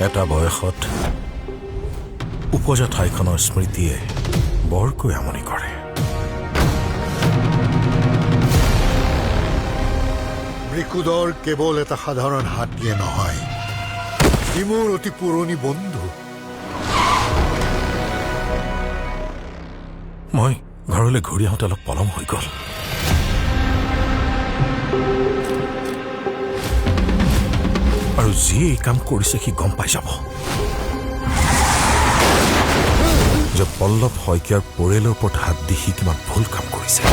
এটা বয়সত উপজা ঠাইখনৰ স্মৃতিয়ে বৰকৈ আমনি কৰে। বৃকোদৰ কেৱল এটা সাধাৰণ হাতীয়ে নহয়, ই মোৰ অতি পুৰণি বন্ধু। মই ঘৰলৈ ঘূৰি আহোঁতে অলপ পলম হৈ গ'ল। আৰু যিয়ে এই কাম কৰিছে সি গম পাই যাব যে পল্লৱ শইকীয়াৰ পৰিয়ালৰ ওপৰত হাত দি সি কিমান ভুল কাম কৰিছে।